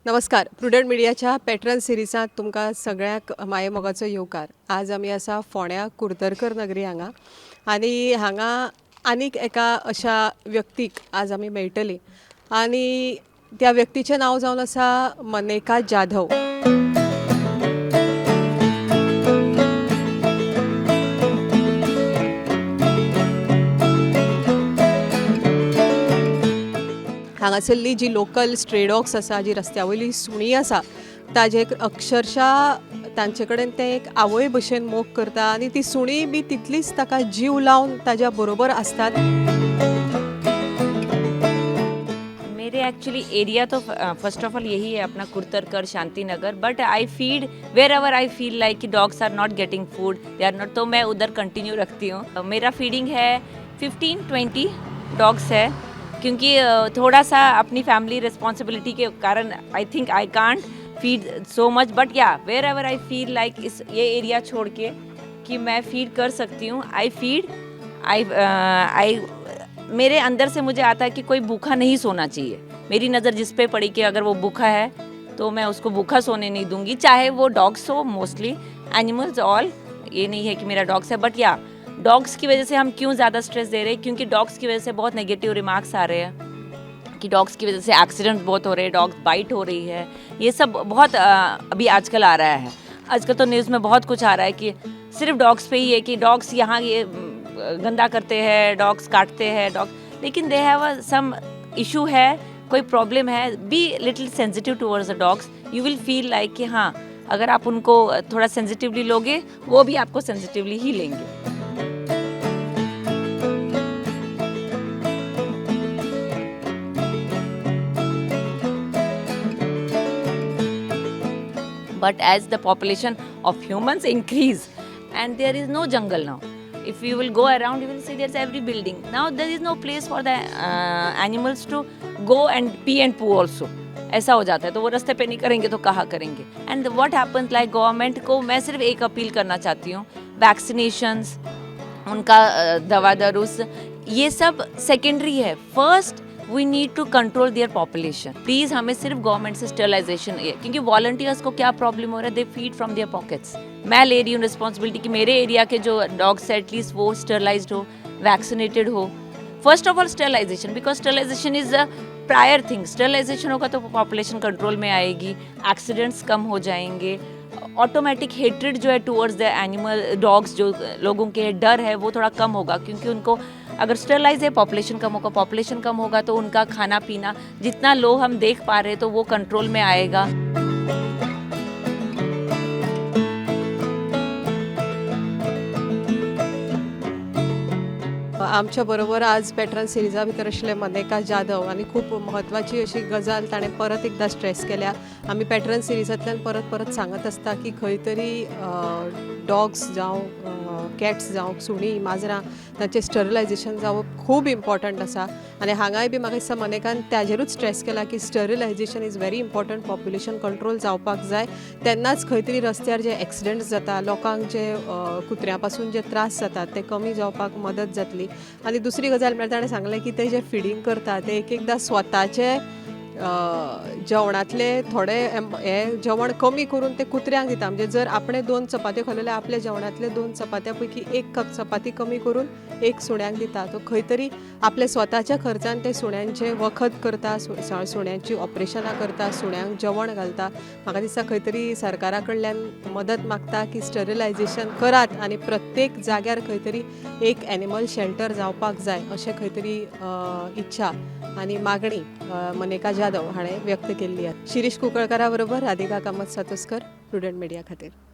नमस्कार, प्रुडंट मिडियाच्या पॅट्रन सिरिजांत तुमकां सगळ्यांक मायेमोगाचो येवकार. आज आमी आसा फोंड्या कुर्तरकर नगरी हांगा आनी हांगा आनीक एका अशा व्यक्तीक आज आमी मेळटली आनी त्या व्यक्तीचें नांव जावन आसा मनेका जाधव. हांगासरली जी लोकल स्ट्रे डॉग्स आसा, जी रस्त्या वयली सुणीं आसा, ताजे अक्षरशा तांचे कडेन ते एक आवय भशेन मोग करता आनी ती सुणीं बी तितलीच ताका जीव लावन ताज्या बरोबर आसतात. मेरे एक्चुअली एरिया तो फर्स्ट ऑफ ऑल यही है अपना कुर्तरकर Shanti Nagar, but I feed wherever I feel like कि dogs are not getting food, they are not, तो मैं उधर कंटिन्यू रखती हूँ. मेरा फीडिंग है 15-20 डॉग्स है, क्योंकि थोड़ा सा अपनी फैमिली रिस्पॉन्सिबिलिटी के कारण I think I can't feed so much, but या where ever I feel like इस ये एरिया छोड़ के कि मैं फीड कर सकती हूँ, I feed. आई आई मेरे अंदर से मुझे आता है कि कोई भूखा नहीं सोना चाहिए. मेरी नज़र जिस पे पड़ी कि अगर वो भूखा है तो मैं उसको भूखा सोने नहीं दूंगी, चाहे वो डॉग्स हो, मोस्टली एनिमल्स ऑल. ये नहीं है कि मेरा डॉग्स है, बट या डॉग्स की वजह से हम क्यों ज़्यादा स्ट्रेस दे रहे हैं? क्योंकि डॉग्स की वजह से बहुत नेगेटिव रिमार्क्स आ रहे हैं कि डॉग्स की वजह से एक्सीडेंट बहुत हो रहे हैं, डॉग्स बाइट हो रही है, ये सब बहुत अभी आजकल आ रहा है. आजकल तो न्यूज़ में बहुत कुछ आ रहा है कि सिर्फ डॉग्स पे ही है कि डॉग्स यहाँ ये गंदा करते हैं, डॉग्स काटते हैं, डॉग, लेकिन they have some issue है, कोई प्रॉब्लम है. Be little sensitive towards the dogs, you will feel like कि हाँ, अगर आप उनको थोड़ा सेंसिटिवली लोगे, वो भी आपको सेंसिटिवली ही लेंगे. But as the population of humans increase and there is no jungle now, if you will go around, you will see there's every building now. There is no place for the animals to go and pee and poo also. ऐसा हो जाता है, तो वो रास्ते pay नहीं करेंगे तो कहाँ करेंगे? And what happens, like government को मैं सिर्फ एक अपील करना चाहती हूँ, वैक्सीनेशंस, उनका दवा दारूस, ये सब सेकेंडरी है. First we need to control their population, please. हमें सिर्फ गवर्नमेंट से स्टरलाइजेशन, क्योंकि वॉलंटियर्स को क्या प्रॉब्लम हो रहा है, they feed from their pockets. मैं ले रही हूँ रिस्पॉन्सिबिलिटी कि मेरे एरिया के जो डॉग्स है, एटलीस्ट वो स्टरलाइज हो, वैक्सीनेटेड हो. First of all sterilization, because sterilization is a prior thing. Sterilization होगा तो पॉपुलेशन कंट्रोल में आएगी, एक्सीडेंट्स कम हो जाएंगे, ऑटोमेटिक हेट्रेड जो है टुवर्ड्स the animal dogs, जो लोगों के डर है, वो थोड़ा कम होगा, क्योंकि उनको अगर स्टरलाइज है, पॉपुलेशन कम होगा, पॉपुलेशन कम होगा तो उनका खाना पीना जितना लो हम देख पा रहे हैं तो वो कंट्रोल में आएगा. आमच्या बरोबर आज पॅट्रन सिरिजा भितर आशिल्ले मनेका जाधव आनी खूब म्हत्वाची अशी गजाल ताणें परत एकदां स्ट्रेस केल्या. आमी पॅट्रन सिरिजांतल्यान परत परत सांगत आसता की खंय तरी डॉग्स जावं, कॅट्स जावं, सुणीं माजरां, तांचें स्टरिलायजेशन जावप खूब इम्पॉर्टंट आसा आनी हांगाय बी म्हाका दिसता मनेकान ताजेरूच स्ट्रेस केला की sterilization is very important. Population control जावपाक जाय, तेन्नाच खंय तरी रस्त्यार जे एक्सिडंट्स जाता, लोकांक जे कुत्र्यां पासून जे त्रास जातात ते कमी जावपाक मदत जातली. आनी दुसरी गजाल म्हळ्यार ताणें सांगलें की ते जे फिडींग करता ते एक एकदां स्वताचे जेवणांतले थोडे हे जेवण कमी करून ते कुत्र्यांक दिता. म्हणजे जर आपणें दोन चपात्यो खाल्यो जाल्यार आपल्या जेवणांतले दोन चपात्या पैकी एक कप चपाती कमी करून एक सुण्याक दिता. तो खंय तरी आपल्या स्वताच्या खर्चान ते सुण्यांचें वखद करता, सुण्यांची ऑपरेशनां करता, सुण्यांक जेवण घालता. म्हाका दिसता खंय तरी सरकारा कडल्यान मदत मागता की स्टरिलायजेशन करात आनी प्रत्येक जाग्यार खंय तरी एक एनिमल शेल्टर जावपाक जाय, अशें खंय तरी इच्छा आनी मागणी मनेका जाधव हाणें व्यक्त केल्ली आसा. शिरीष कुंकळकारा बरोबर राधिका कामत सातोस्कर, प्रुडंट मिडिया खातीर.